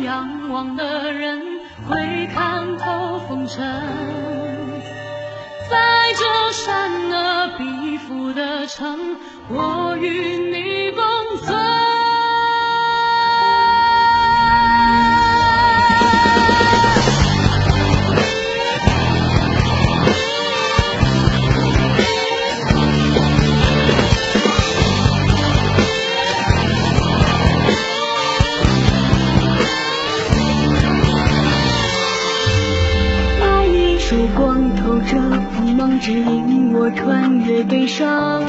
仰望的人会看透风尘。在这善恶比伏的城，我与你共存。那一束光透着锋芒，指引我穿越悲伤。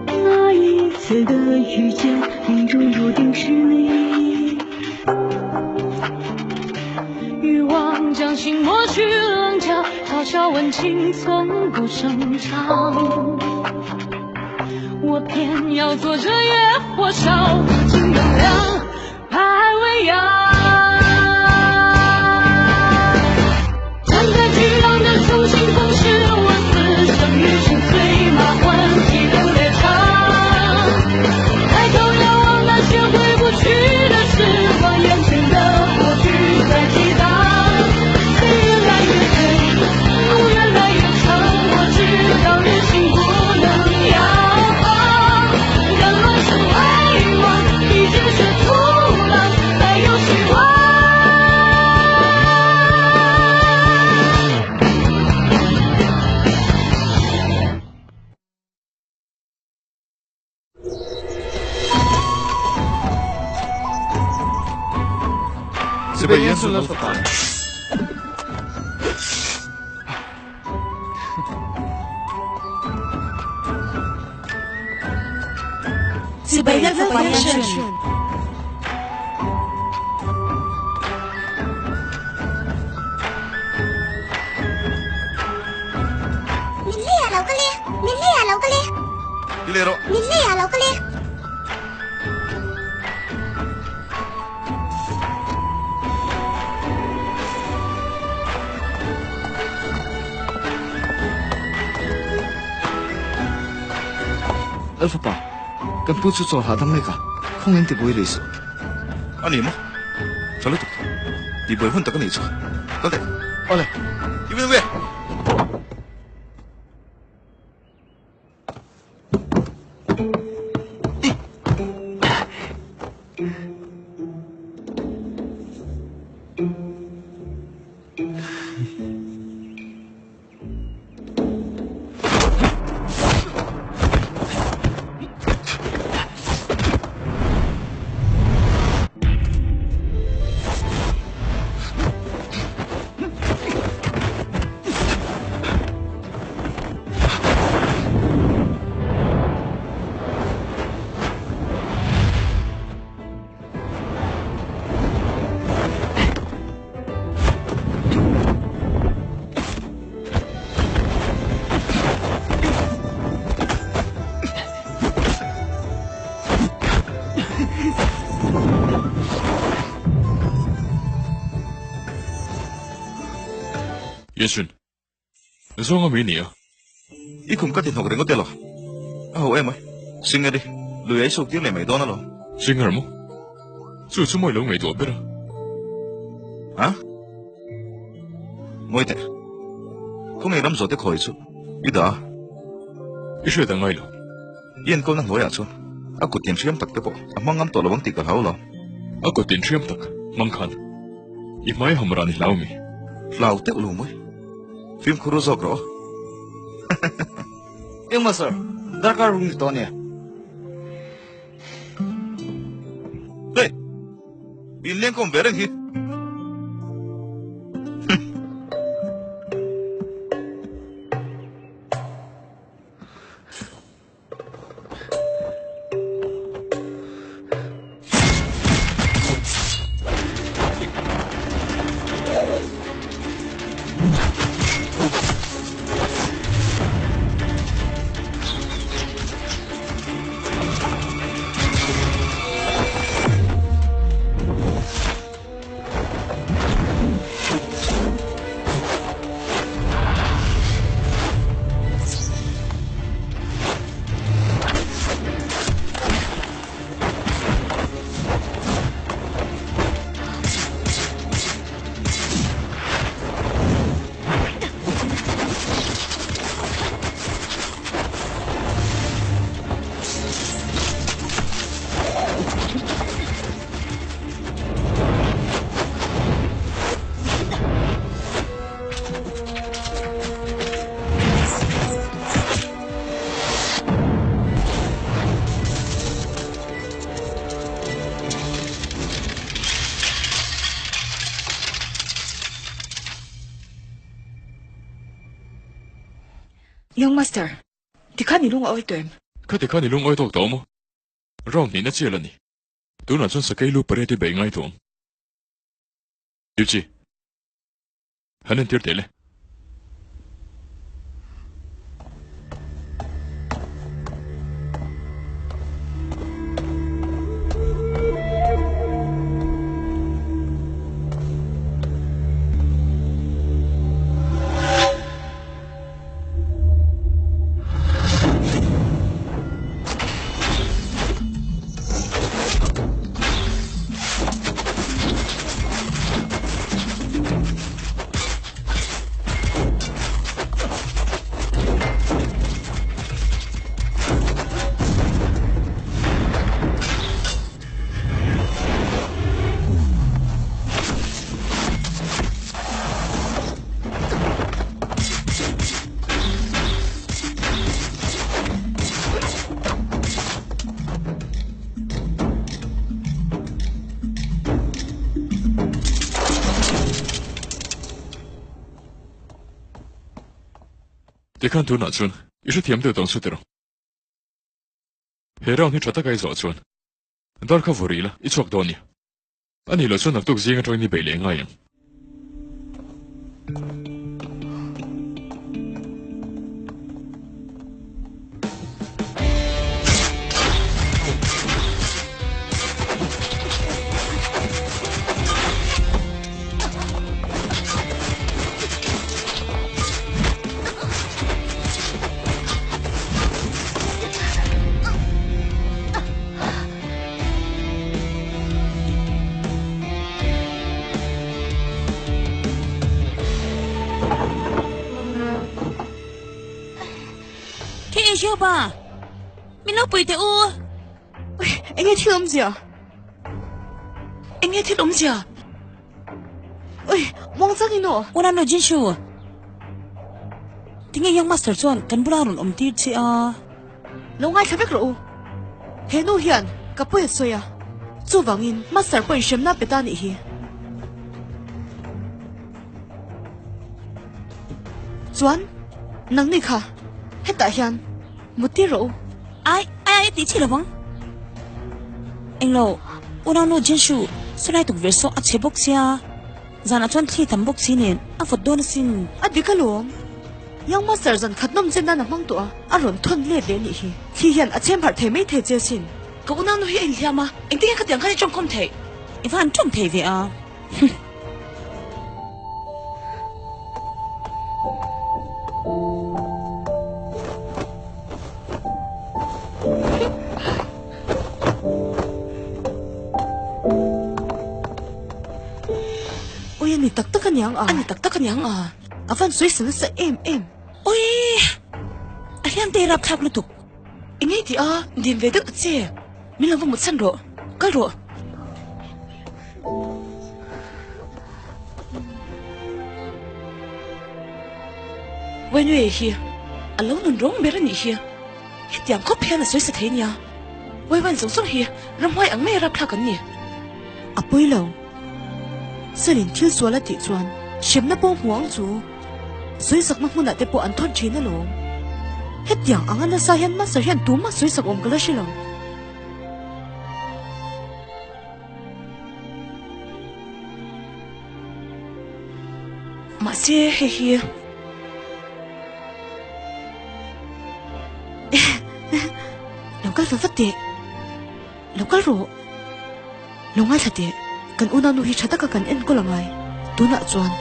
那一次的遇见，命中注定是你。欲望将心抹去棱角，嘲笑温情从不声张。我偏要做这野火烧，尽能量排未央。站在巨浪的中心，风是我此生与心碎马欢喜的猎场。抬头仰望那些回不去的时光，眼前的过去在激荡。黑越来越黑，路越来越长，我知道人心不能摇晃。但乱世为王，一见是土狼，还有希望。Sipai Yansun Lalfapa. Sipai Lalfapa Yansun. Min le a lo ka le, min le a lo ka le. I le rawh. Min le a lo ka le. Lalfapa, kan pu chu chawl hahdam mek a, khawng in tibuai rih suh. A ni maw? Tha lutuk. Tibuai hun tak a nih chu. Kal teh. Awle. I vin ve. Yansun, zawnga mi nia. I khum ka ti hnawk ringawt elaw? A ho em ai. Singer i lui a i suk tir leh mai dawn alawm. Singer maw? Chu chu mawi lo ngaihtuah ber a. A? Ngawi teh. Khawnge ram zawh te khawi chu i dah a? I hriat ang ngai lo. I enkawlna hnuaiah chuan a kut inhriam tak te pawh a hmang ngam tawh lo ang tih ka hlau lo. A kut inhriam tak hmang khan i hmai ham ran i hlau mi? Hlau teuh lo mawi. Fimkhur u zawk rawh aw. Engmaw sir, darkar rung ni tawh ania. Hey! Inlengkawm ve reng hi. Young Master, tikhan i lung a awi tawh em? Khati khan i lung awi tawk tawh maw? Round hnihna chial a ni. Tunah chuan sakei lu pariat i beih ngai tawh ang. Yuchi, han entir teh le. Tikhan tunah chuan i hrethiam deuh tawng chu tiraw? He round hi tha taka i zawh chuan dar kha vaw rih la, i chhuak dawn nia. A nih loh chuan naktuk zing atangin i beih leh ngai ang. Khi Asia pa, min lo pui teh u. Enge thil awmzia? Enge thil awmzia? Oi, muang chang in aw. Una no Jinshu. Tinge Young Master chuan kan bula rawn awm tir che a? Lo ngaithla vek rawh u. He nu hian ka pawi a sawi a, chuvangin Master pawhin hremna a pe ta anih hi. Chuan, nangni kha hetah hian mut tir rawh u. Ai, ai, ai tih chi lo vang. Englo, unau nu Jinshu, sawnai tukverh saw a chhe bawk sia. Zanah chuan thli tam bawk si nen a vawt dawn asin. A dik alawm. Young Master zan khat nawm chen nan a hmang tawh a, a rawn thawn let leh anih hi. Thli hian a chhem harh thei mai thei che asin. Ka unau nu hi a inhliam a, engtin nge khatiang khan i tawngkhawm theih? I va han tawng thei ve a. Oi a ni tak tak aniang a. A ni tak tak aniang a. A van sawi sa nasa em em. Oi! A hliam te rap thlak lutuk. Eng nge tih a, dim ve deuh ta che. Min lo va mut chhan rawh. Kal rawh. Wenwei hi a lo nun rawng ber a nih hi. Hetiang khawp hian a sawi sa thei nia. Weiwen zawng zawng hi ramhuai ang mai a rapthlak an ni. A pawi lo. Selin thil sual a tih chuan hremna pawh hmu ang chu. Sawisakna hmunah te pawh an thawn thin alawm. Hetiang anga nasa hian Master hian tumah sawisak awm ka la hre lo. Mahse hei hi. Lo kal va vat teh. Lo kal rawh. Lo ngaithla teh. Kan unau nu hi tha taka kan enkawl a ngai. Tunah chuan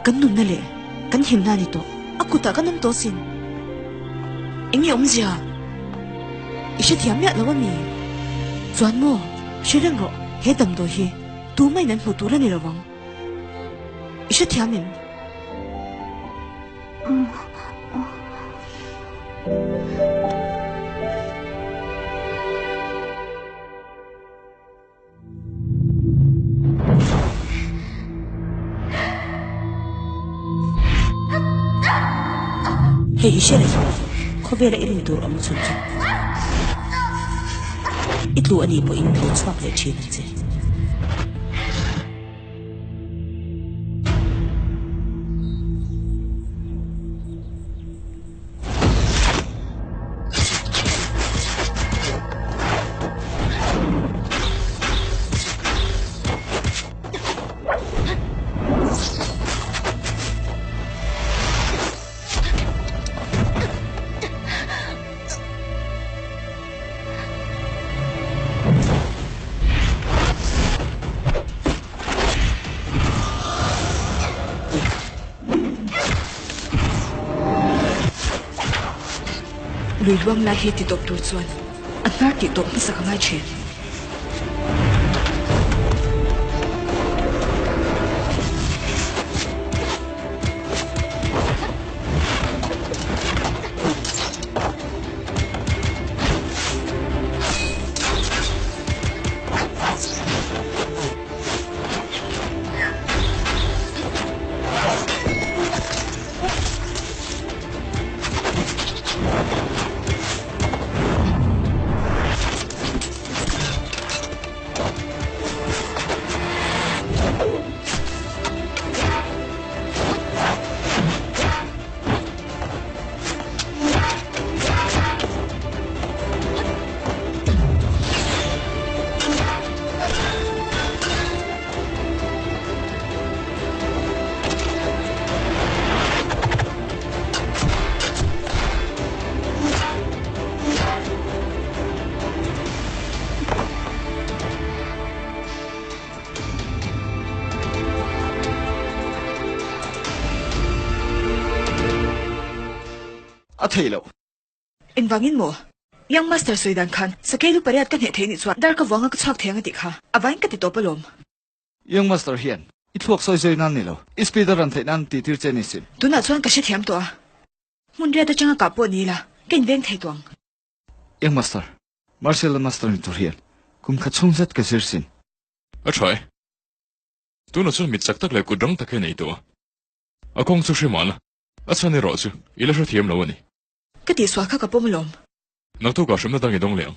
kan nunna leh kan himna a ni tawh. A kutah kan awm tawh asin. Eng nge awmzia? I hrethiam miah lo a mi? Chuan maw, hre reng rawh, he damdawi hi tumah in an hmuh tur a ni lo vang. I hrethiam em? Hei i hre reng khawvela i rin tur awm chhun chu i tlu anih pawhin tho chhuak leh thin ang che. Lui luang lai hi titawp tur chuan a hnar tihtawp hmasak a ngai thin. A thei lo. Engvangin maw? Young Master sawi dan khan sakei lu pariat ka hneh thei nih chuan dar ka vuanga ka chhuak thei ang a tih kha a vain ka ti tawp alawm. Young Master hian i thluak sawi zui nan ni lo, i speed a ran theih nan tih tir che ni sin. Tunah chuan ka hrethiam tawh a, hmun riat atanga kah pawh ni ila ka inveng thei tawh ang. Young Master, Martial Master ni tur hian kum khat chhung zet ka zir sin. A tha e. Tunah chuan mit chak tak leh kut rang tak hi a nei tawh a. A kawng chu hre mahna, a chhan erawh chu i la hrethiam lo a ni. Ka tihsual kha ka pawm alawm. Naktukah hremna dang i dawng leh ang.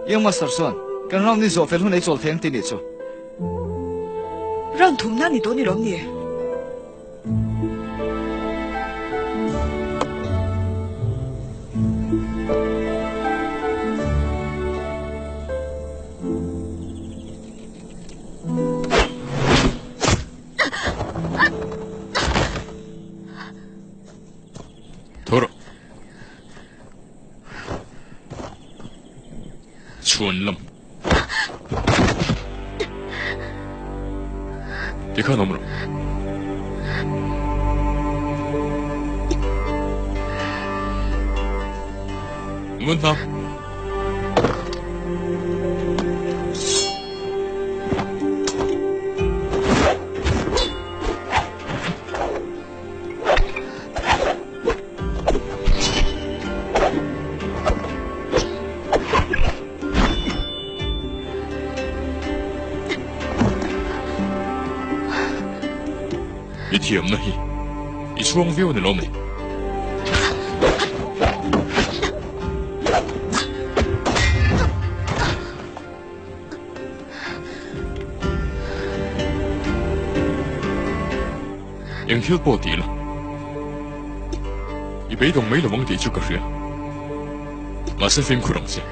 Young Master chuan kan round ni zawh fel hun ei chawl thei ang tih nih chu. Round thumna ni tawh ni lawm ni? Tho rawh. Chhuan lam. Tikhan awm rawh. Ngun hnam. I thiamna hi i chhuang viau a ni lawm ni? Eng thil pawh tih la, i beidawng mai lo ang tih chu ka hria. Mahse fimkhur ang che.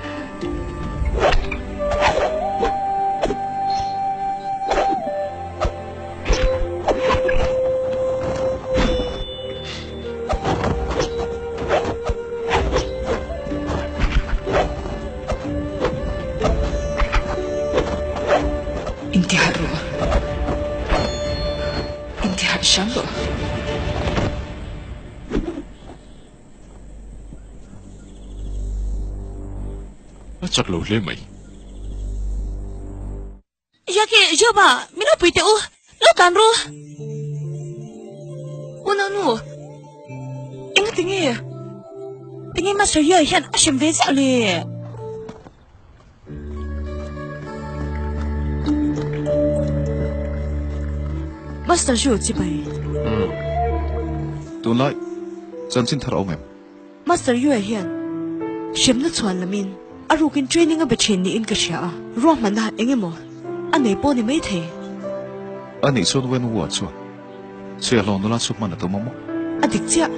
Intiharh rawh. Intiharh hram rawh. A chak lo hle mai. Jackie, Joba, min lo pui teh u. Lo tlan ru. U Nanu, enga tinge? Tinge Master Yue hian a hrem ve chiah le? Master Yu chi bai. Tunlai chanchin thar a awm em? Master Yue hian hremna chhuan lamin a rukin training a be thin niin ka hria a, ruahmanna eng emaw a nei pawh ni maithei. A nih chuan Wen Wu-a chuan chhiahhlawh nula chu hman a tum a maw? A dik chiah.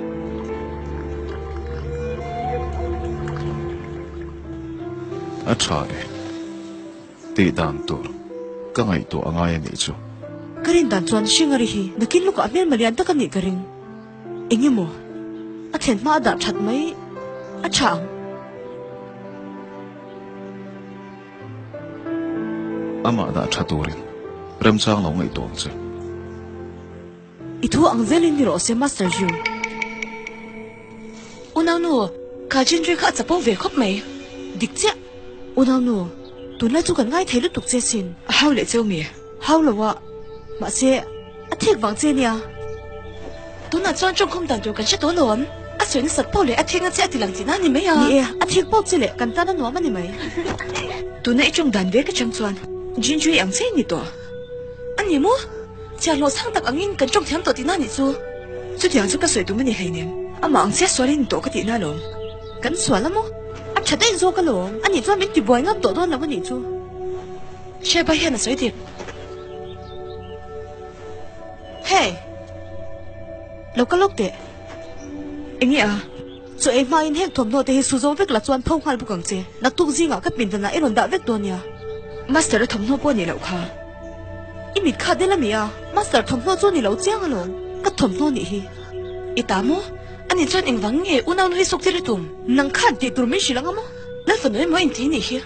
A tha e. Tih dan tur ka ngaihtuah a ngai a nih chu. Ka rin dan chuan Shingari hi nakin lukah hmelma lian tak a nih ka ring. Eng emaw a thlen hma a dah that mai a tha ang. Amah dah tha turin remchang lo ngaihtuah ang che. I thu ang zelin ni rawh se Master Ju. Unaunu, kha Jindri kha a chapo ve khawp mai. Dik chiah. Unaunu, tunlai chu kan ngai thei lutuk che sin. A hau leh cheu mi? Hau lo a, mahse a thik vang che nia. Tunah chuan tawngkhum dan tur kan hre tawh lo ang. A sawi nasat pawh leh a thikna che a ti lang tihna a ni mai a. Ni e, a thik pawh che leh kan tan a nuam a ni mai. Tuna i tawng dan vek atang chuan Jindri ang che i ni tawh. A ni maw? Chhiarhlawh sang tak angin kan tawng thiam tawh tihna a nih chu. Chutiang chu ka sawi tum a ni hleinem. Amah ang chiah sual i ni tawh ka tihna alawm. Kan sual a maw? A tha daih zawk alawm. A nih chuan min tibuai ngam tawh dawn lo a nih chu. Sheba hian a sawi dik. Hey! Lo ka lawk teh. Enge a? Chaw ei hmain heng thawmhnaw te hi su zo vek la chuan pho nghal bawk ang che. Naktuk zingah ka pindanah i rawn dah vek dawn nia. Master a thawmhnaw pawh a nih loh kha. I mit kha del a mi a, Master thawmhnaw chu a ni lo chiang alawm. Ka thawmhnaw nih hi. I ta maw? Ani chuan engvang nge unau nu hi suk tir i tum? Nang khan tih tur min hrilh ang a maw? Lal fanu emaw inti nih hi.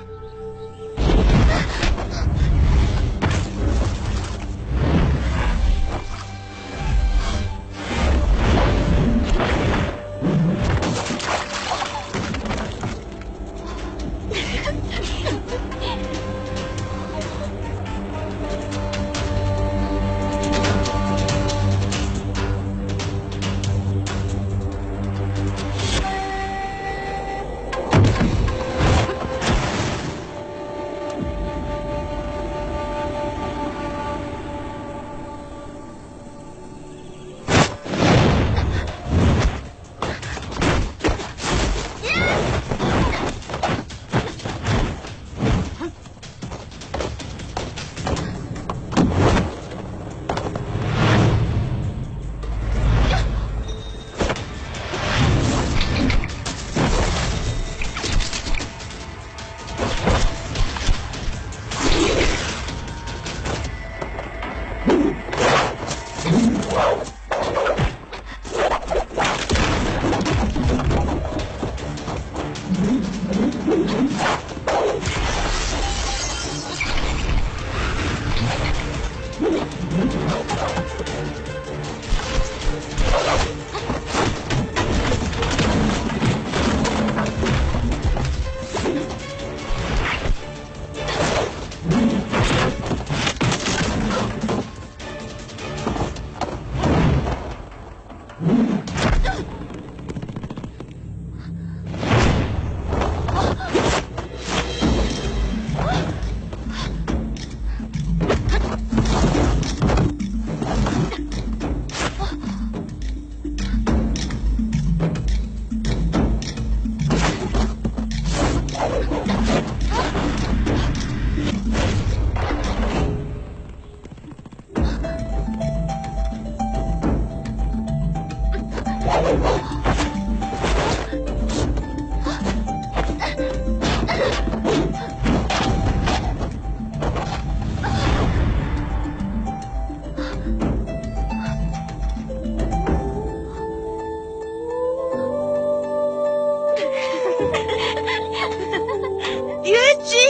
Yuji!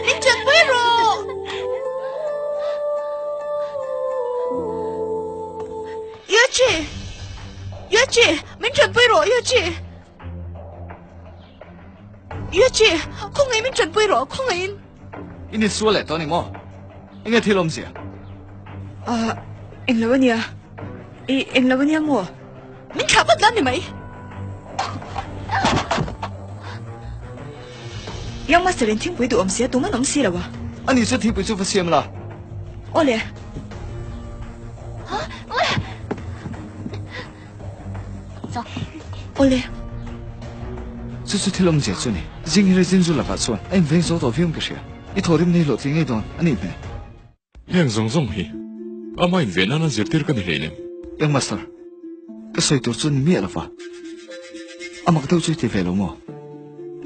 Min tanpui rawh! Yuji! Yuji! Min tanpui rawh, Yuji! Yuji! Khawngaih min tanpui rawh, khawngaihin! I ni sual leh tawh a ni maw? Enge thil awmzia? Ah, englo a nia. I englo a nia maw? Min thlah vat la ni mai. Young Master in thingpui duh awm sia tum an awm si lo a. Ani chu thingpui chu va siam la. Awle. Awle. Chu chu thil awmzia chu ni. Zing hi Zinzu lakah chuan a inveng zo tawh viau ka hria. I thawhrim nei hlawhtling ngei dawn a nih hmel. Heng zawng zawng hi ama inven nana zirtir ka ni hleinem. Eng Master, ka sawi tur chu ni miah lova. A mak deuh chu i ti ve lo maw?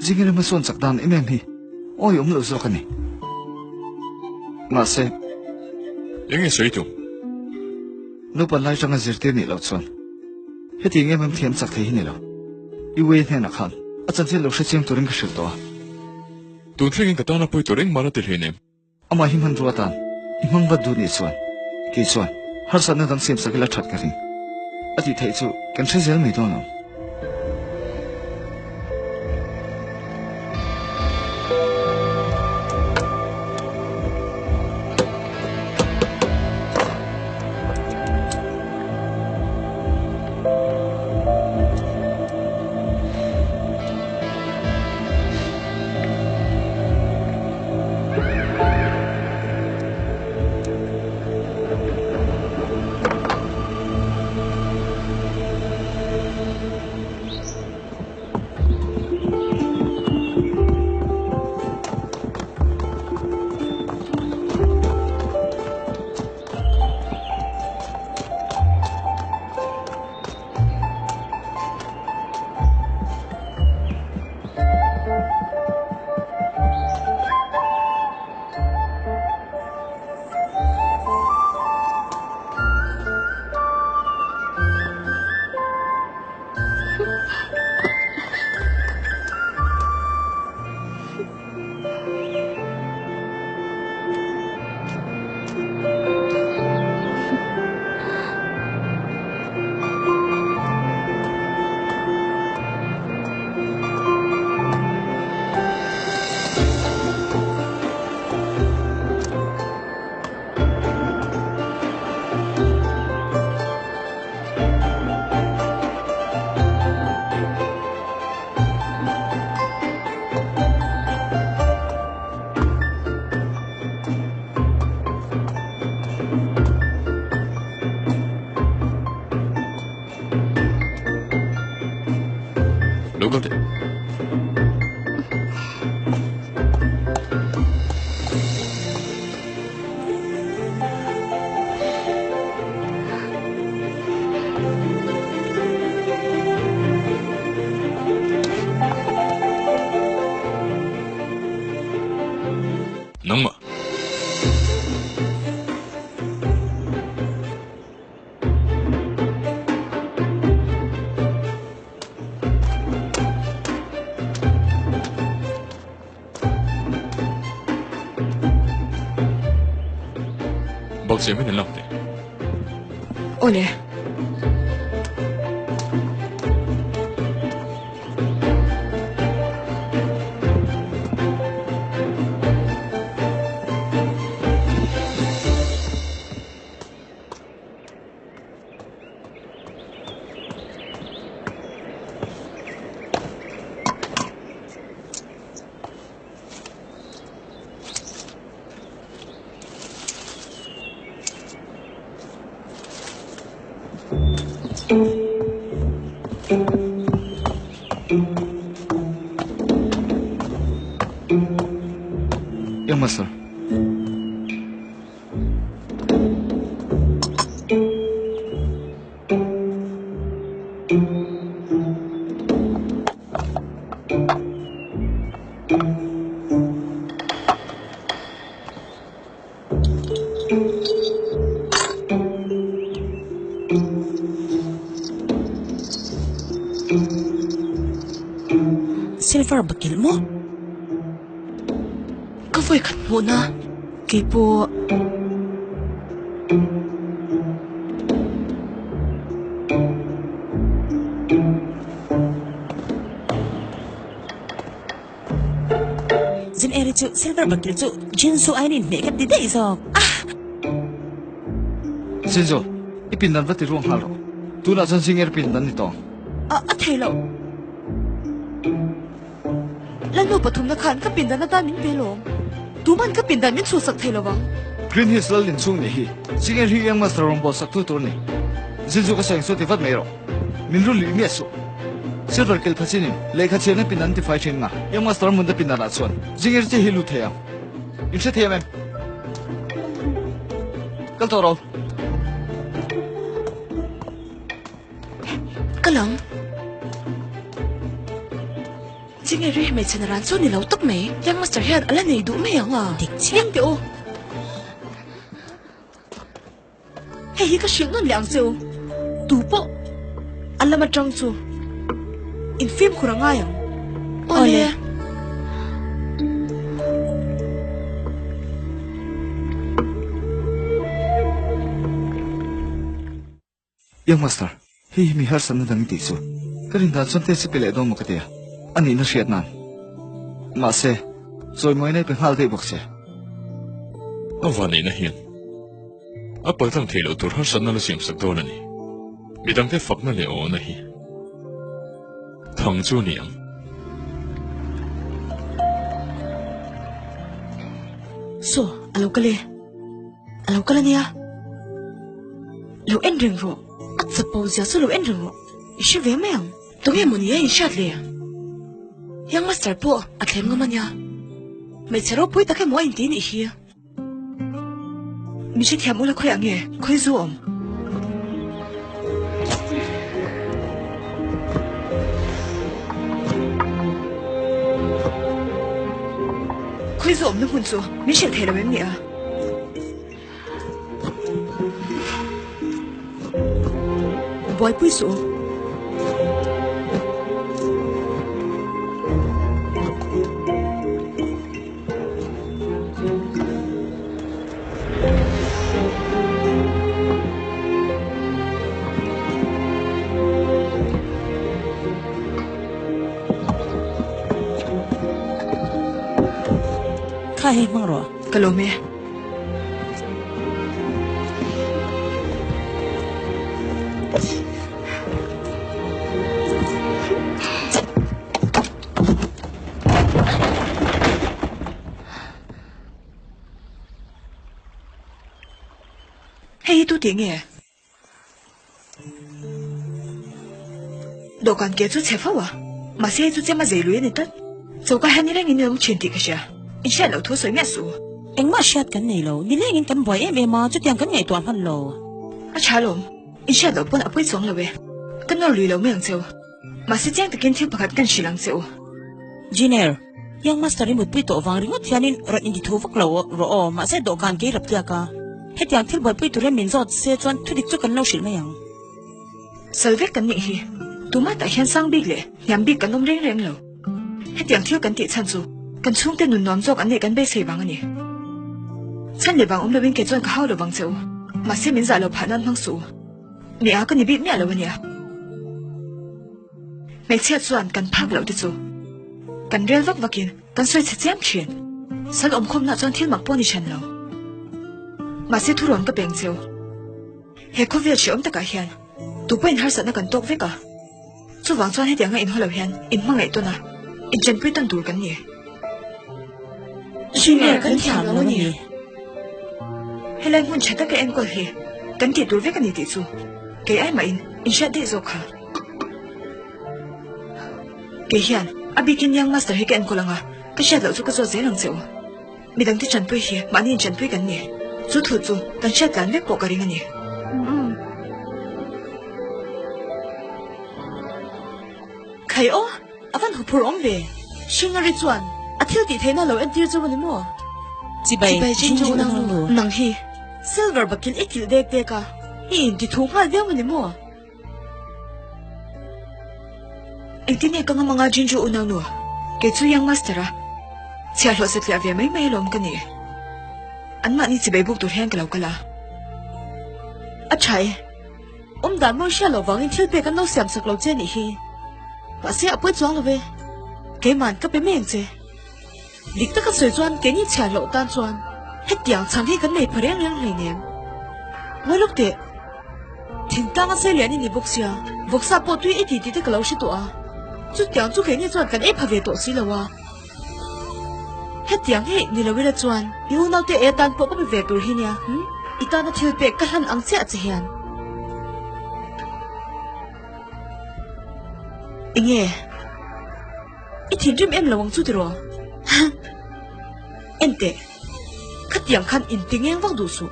Zingin hma sawn chak dan em em hi awi awm lo zawk a ni. Mahse. Eng nge sawi tum? Naupan lai tanga zirtir nih loh chuan hetiang em em thiam chak thei hi ni lo. I Wei hnenah khan a chanchin lo hrechiang turin ka hrilh tawh a. Tun thlengin ka tana pawi tur engmah la ti hleinem. Amah hi hmanrua atan i hmang vat duh nih chuan kei chuan harsatna dang siam sak ila that ka ring. A tih theih chu kan hre zel mai dawn ang. Lo kal teh. Nangmah. Bak siam in an lak teh. Awle. Young master. Silver bakilh maw? Ka vawi khat hmuhna keipawh. Zin eri chu silver bakilh chu Jinsu aiin inhmeh ka ti daih zawk. Jinsu, i pindan va ti ruang nghal rawh. Tunah chuan Zing eri pindan ni tawh ang. A, a thei loh. Lalnu pathumna khan ka pindan atan min pe lawm. Tuman ka pindan min chhuhsak thei lovang. Green Hills lal inchhung nih hi Zing eri hi Young Master rawn bawlsak tu tur a ni. Jinsu ka sawi ang chu ti vat mai rawh. Min rul luih miah suh. Silver kilh pha chinin lehkha chhiarna pin an tifai thin nga, Young Master hmun te pindan ah chuan zingir chi hi lut thei ang. In hre thiam em? Kal tawh rawh. Ka lang. Zingir hi hmeichhe na ran chu ni lo tak mai. Young Master hian a la nei duh mai ang a. Dik chiah. Eng teh u. Hei hi ka hrilh nawn leh ang che u. Tu pawh a lam atang chu in fimkhur a ngai ang. Awle. Young Master, hei hi mi harsatna dang i tih chu. Ka rin dan chuan test i pe leh dawn maw ka ti a, a nihna hriat nan. Mahse, chawimawi na i pe nghal daih bawk che. A vanneihna hian a paltlang theih loh tur harsatna la siamsak dawn a ni. Midangte fakna leh awhna hi thang chu a ni ang. Saw, a lo kal e. A lo kal a nia. Lo en reng rawh. A chapo zia chu lo en reng rawh. I hre ve mai ang. Tunge maw ni a inhriat le? Young Master pawh a thlem ngam a nia. Hmeichhe ropui tak emaw a inti nih hi. Mi hrethiam ula khawi ang nge? Khawi zu awm? Khawi zu awmna hmun chu min hrilh thei lo em ni a? Buaipui suh u. Kha hei hmang rawh. Ka lawm e. Hei hi tu tih nge? Dawhkan ke chu chhe fo a, mahse hei chu chem a zei lui a ni tlat. Choka hian nileng in lawm thin tih ka hria, in hriat loh thu sawi miah suh u. Engmah hriat kan nei lo, nileng in kan buai em em a, chutiang kan ngaihtuah hman lo. A tha lawm, in hriat loh pawn a pawi chuang lo e. Ka nawr lui lo mai ang che u, mahse chiang takin thil pakhat kan hrilh ang che u. Junior, Young Master i mutpui tawh vang ringawt hianin rawn intithu vak lo rawh aw, mahse dawhkan kei rap tliak a. Hetiang thil buaipui turin min zawt se chuan thudik chu kan lo hrilh mai ang. Sal vek kan nih hi, tumah tah hian sang bik leh hniam bik kan awm reng reng lo. Hetiang thil kan tih chhan chu kan chhungte nun nuam zawk an neih kan beisei vang a ni. Chhan leh vang awm loin kei chuan ka hau lo vang che u, mahse min zah lo phah nan hmang suh u. Mi a ka ni bik miah lo a nia. Hmeichhia chuan kan phak loh te chu kan rel vak vakin kan sawi chhe chiam thin. Sal awmkhawmna chuan thil mak pawh a ni hran lo. Mahse thurawn ka peng cheu. He khawvel hrehawm takah hian tupawhin harsatna kan tawk vek a. Chuvang chuan hetianga inhaw lo hian inhmangaih tawn a, inchenpui tawn tur kan ni. Junior kan thiam lo a ni. Helai hmun tha taka enkawl hi kan tih tur vek a ni tih chu kei ai mahin inhriat daih zawk kha. Kei hian a bikin Young Master hi ka enkawl ang a, ka hriat loh chu ka zawt zel ang che u. Midangte chanpui hi mahni inchanpui kan ni. Chu thu chu kan hriat tlan vek pawh ka ring a ni. Khai aw, a van huphur awm ve. Hringari chuan a thil tih theihna lo entir chu a ni maw? Chibai, Jinju unau nu. Nang hi silver bakil i kilh dek dek a, i inti thu nghal viau a ni maw? Engtin nge ka ngam anga Jinju unau nu? Kei chu Young Master a chhiahhlawh satliah ve mai mai alawm ka ni. Anmahni chibei buk tur hian ka lo kal a. A tha e. Awm dan mawi hriat loh vangin thil pek an lo siam sak lo che nih hi. Mahse a pawi chuang lo ve. Keiman ka pe mai ang che. Dik taka sawi chuan keini chhiahhlawh tan chuan hetiang chhan hi kan nei pha reng reng hleinem. Ngawi lawk teh. Thingtlang a sei lian i ni bawk sia, vawksa pawh tui i ti tih te ka lo hre tawh a. Chutiang chu keini chuan kan ei pha ve tawh si lo a. Hetiang hi ni lo ila chuan i unaute e tan pawh ka pe ve tur hi nia, hm? I tana thil pek ka hlan ang chiah che hian. Enge? I thinrim em lo ang chu tiraw? Enteh, khatiang khan intingeng vak duh suh.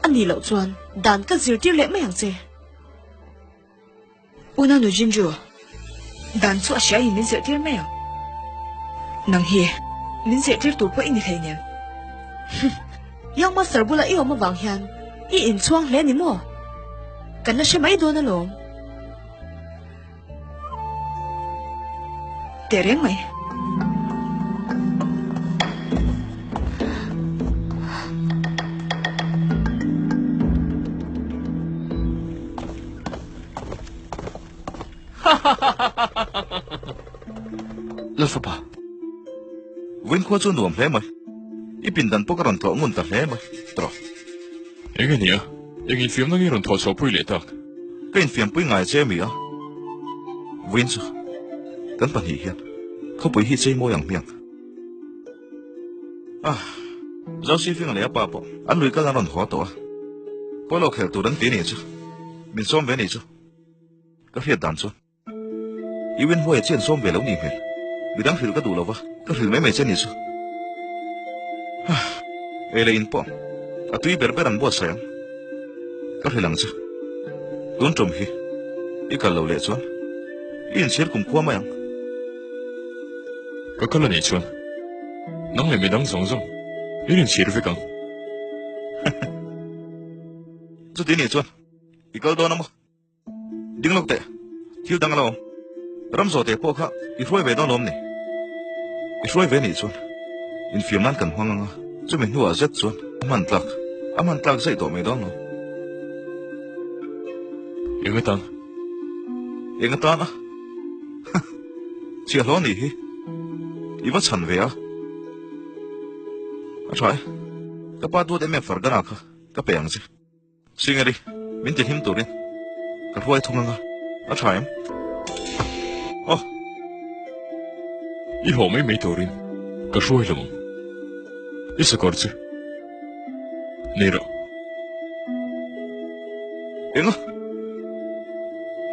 A nih loh chuan dan ka zirtir leh mai ang che. Una nu Jinju, dan chu a hria in min zirtir mai ang. Nang hi min zirtir tur pawh i ni hleinem. Young Master bula i awm avang hian i inchhuang hle ni maw? Kan la hre mai dawn alawm. Teh reng mai. Lalfapa, vawiin khua chu nuam hle mai. I pindan pawh ka rawn tlawh ngun ta hle mai, tawh. Eng a nia, eng infiamna nge rawn thawh chhuahpui leh tak? Ka infiampui ngai che mi a, vawiin chu kan pahnih hian khawpui hi chei mawi ang hmiang. Ah, Josephine leh a pa pawh an lui kal an rawn haw tawh a, polo khelh tur an ti nih chu, min sawm ve nih chu. Ka hriat dan chuan I Winhuaia chian sawm ve lo nih hmel. Midang hrilh ka duh lo va, ka hrilh mai mai che nih chu. Ei leh in pawh a tui ber ber an buatsaih ang. Ka hrilh ang che. Tun tum hi i kal lo leh chuan i inchhir kum khua mai ang. Ka kal a nih chuan nang leh midang zawng zawng in inchhir vek ang. Chuti nih chuan i kal dawn a maw? Ding lawk teh, thil dang a lo awm. Ram zawh teh pawh kha i hruai ve dawn lawm ni? I hruai ve nih chuan infiam nan kan hmang ang a, chumi hnuah zet chuan a hman tlak, a hman tlak zaih tawh mai dawn lo. Eng atan? Eng atan a? Chhiahhlawh nih hi i va chhan ve a. A tha e, ka pa duat em em Fargana kha ka pe ang che. Singeri, min ti hlim turin ka hruai thung anga, a tha em? Aw! I haw mai mai turin ka hruai lo ang. I sakawr chu nei rawh. Enga?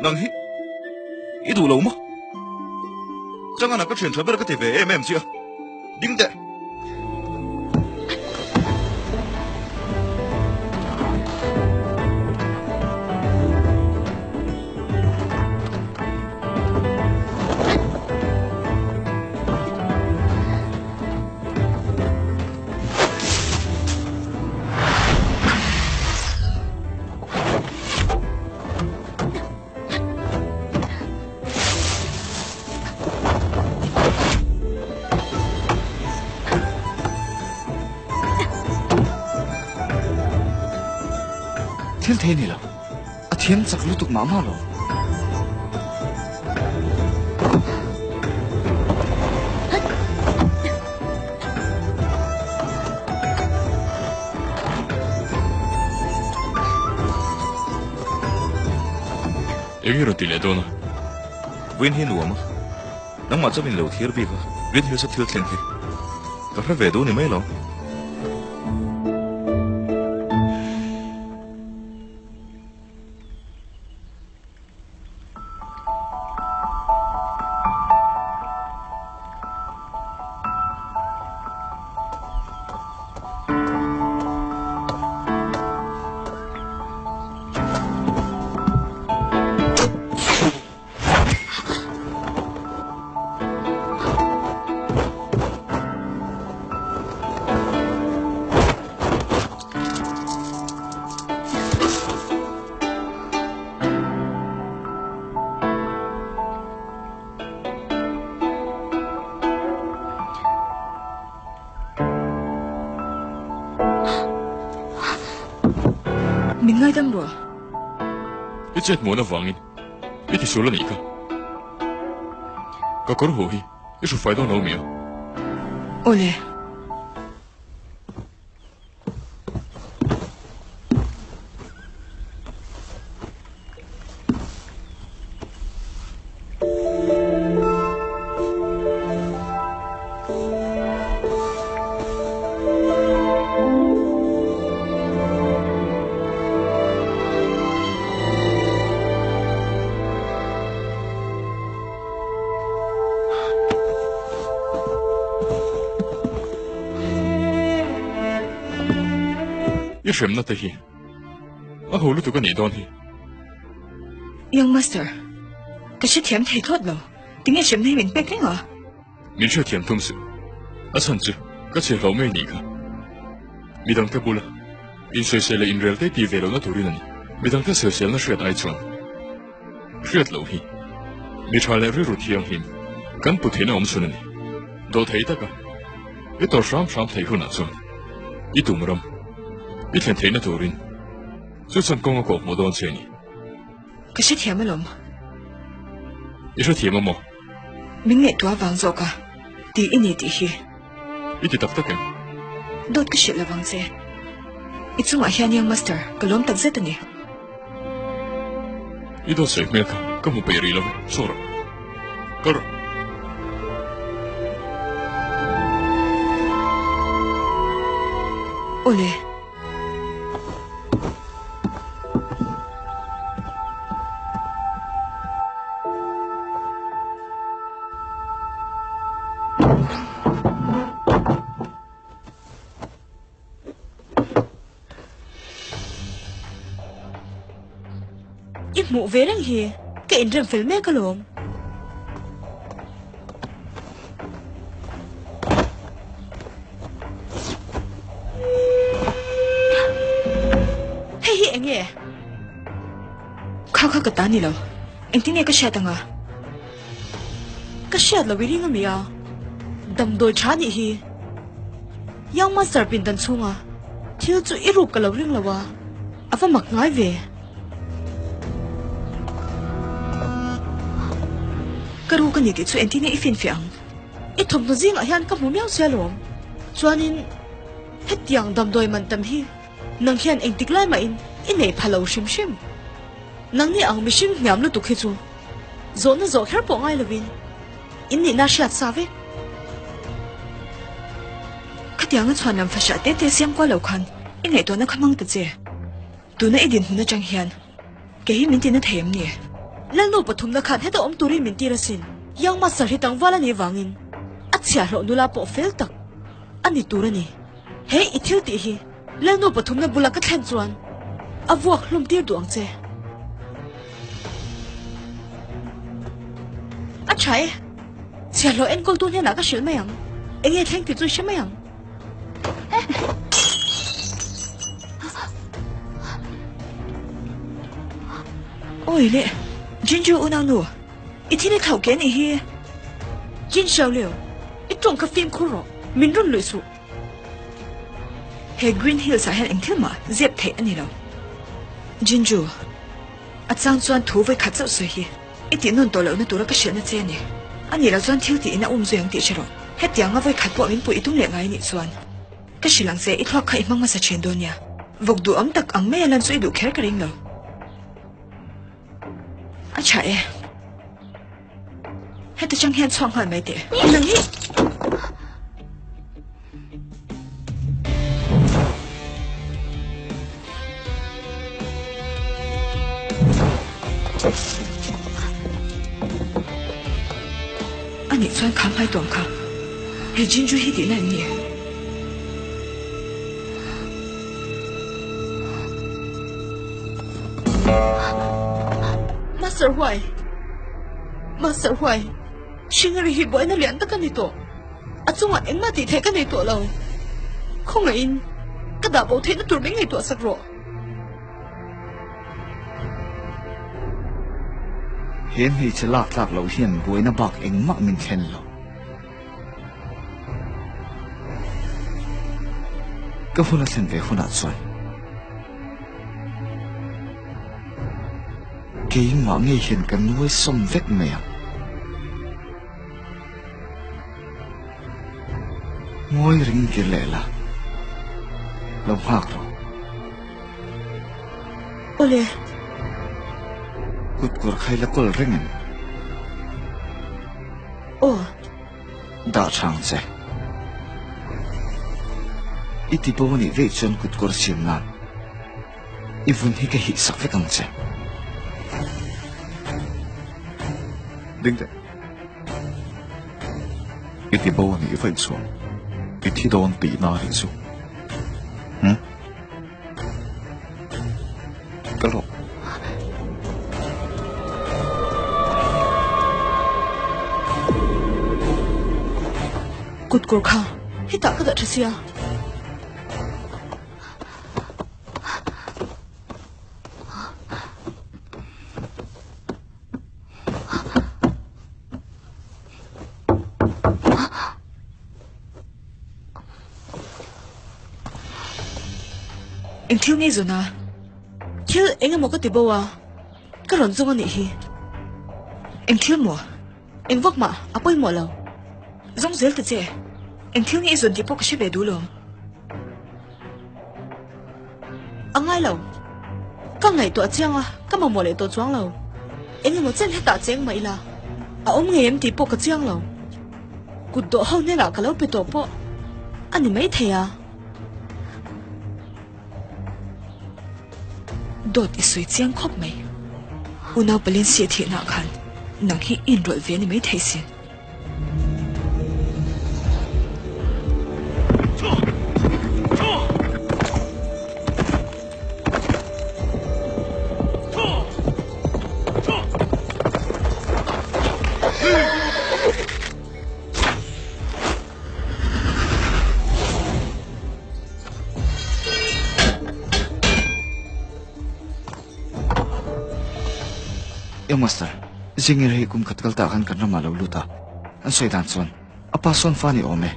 Nang hi i duh lo maw? Changana ka thian tha ber ka ti ve em em chiah. Ding teh! Thil thei ni lo. A thiam chak lutuk mah mah lo. Eng i rawn ti leh dawn a? Vawiin hi nuam a, nangmah chuan min lo thlir bik a, Green Hills a thil thleng hi ka hre ve duh ni mai lo. Min ngaidam rawh. I chet muan avangin i tisual a nih kha. Ka kawr huh hi i hru fai dawn lo mi a? Awle. I hremna te hi a ho lutuk a nih dawn hi. Young Master, ka hrethiam thei thlawt lo. Tinge hremna hi min pek reng a? Min hrethiam thum suh. A chhan chu ka chhe hlauh mai nih kha. Midangte bula insawisel leh inrel te ti ve lohna turin a ni. Midangte sawiselna hriat ai chuan hriat loh hi mi tha leh rilru thianghlim kan pu theihna awm chhun a ni. Dawhthei taka i tawrh hram hram theih hunah chuan i tum ram i thlen theihna turin chu chuan kawng a kawhhmuh dawn che a ni. Ka hrethiam alawm. I hrethiam a maw? Min ngaihtuah vang zawk a ti i ni tih hi. I ti tak tak em? Dawt ka hrilh lovang che. I chungah hian Young Master, ka lawm tak zet a ni. I dawt sawi hmel kha ka hmu peih rih lo ve. Saw rawh. Kal rawh. Awle. I hmuh ve reng hi ka inrem fel mek alawm. Hei hi eng nge? Kha kha ka ta ni lo. Engtin nge ka hriat anga? Ka hriat lo i ring a mi a? Damdawi tha nih hi. Young Master pindan chhunga thil chu i ruk ka lo ring lo a, a va mak ngai ve. Ka ruk a ni tih chu engtin nge i finfiah ang? I thawmhnaw zingah hian ka hmu miau sia lawm. Chuanin hetiang damdawi man tam hi nang hian engtik lai mahin i nei pha lo hrim hrim. Nangni ang mihring hniam lutuk hi chu zawhna zawh kher pawh ngai lovin in nihna hriat sa vek. Khatianga chhuan lam fahriah te te siam kual lo khan i ngaihtuahna kha hmang ta che. Tuna i dinhmun atang hian kei hi min tina thei em ni? Lalnu pathumna khan heta awm turin min tir asin. Young Master hi tlangval a nih vangin a chhiahhlawh nula pawh fel tak a ni tur a ni. He i thil tih hi Lalnu pathumna bula ka thlen chuan a vuak hlum tir duh ang che. A tha e, chhiahhlawh enkawltu hnenah ka hrilh mai ang. Enge thleng tih chu i hre mai ang. Awi le, Jinju unau nu, i thil i thlauh ke anih hi. Jin Xiaoliu, i tawng kha fimkhur rawh, min rawn luih suh. He Green Hills ah hian eng thil mah zep theih a ni lo. Jinju, a chang chuan thu vawi khat chauh sawi hi i tih nawn tawh lohna tura ka hrilhna che a ni. A nih loh chuan thil tiin a um zui ang tih hre rawh. Hetianga vawi khat pawh min puih i tum leh ngai nih chuan ka hrilh ang che, i thluak kha i hmang hmasa thin dawn nia. Vawk duhawm tak ang mai a lan chu i duh kher ka ring lo. A tha e. Heti chang hian chhuak nghal mai teh. Nang hi! Anih chuan kha hmai tuam kha he Jinju hi tihna em ni? Master Huai! Master Huai! Hringari hi buaina lian tak a ni tawh. A chungah engmah tih theih ka nei tawh lo. Khawngaihin ka dah bo theihna tur min ngaihtuah sak rawh. He hmeichhe lak tlak loh hian buaina bak engmah min thlen lo. Ka hun a thlen ve hunah chuan keimah ngei hian ka nuai sawm vek mai ang. Ngawi ring kir leh la, lo nghak rawh. Awle. Kut kawr khai la kawl reng em? Aw. Dah tha ang che. I ti bo anih veih chuan kut kawr siam nan i vun hi ka hih sak vek ang che. Ding teh. I ti bo anih vaih chuan i thi dawn tihna anih chu. Hm? Kal rawh. Kut kawr kha hetah ka dah tha sia. Eng thil nge zawn a? Thil eng emaw ka ti bo a, ka rawn zawng a nih hi. Eng thil maw? Eng vak mah a pawimawh lo. Zawng zel ta che. Eng thil nge i zawn tih pawh ka hre ve duh lo. A ngai lo. Ka ngaihtuah chiang a, ka mamawh leh tawh chuang lo. Eng emaw chen hetah cheng mah ila, a awm ngei em tih pawh ka chiang lo. Kut dawh ho hnenah ka lo pe tawh pawh a ni maithei a. Dawt i sawi chiang khawp mai. Unau Palin si thihna khan nang hi i inrawlh ve a ni maithei sin. Young Master, Zingir hi kum khat kal tah khan kan ramah lo lut a, an sawi dan chuan a pa sawn fa ni awm e.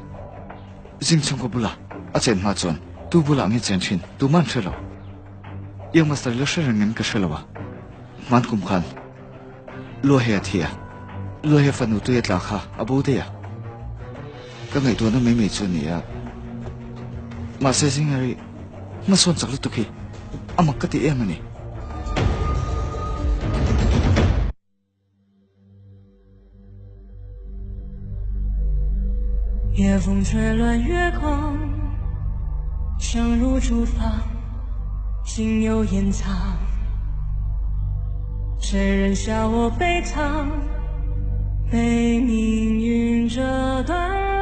Zing chhungkaw bula a chen hma chuan tu bulah nge chen thin tumah an hre lo. Young Master la hre reng em ka hre lo a, hman kum khan Luahe a thi a, Luahe fanu tui a tla kha a bo daih a. Ka ngaihtuahna mai mai chu a ni a, mahse Zingeri hmasawn chak lutuk hi a mak ka ti em a ni. 夜风吹乱月光， 相如厨房， 心有掩藏。 谁人笑我悲怆， 被命运折断。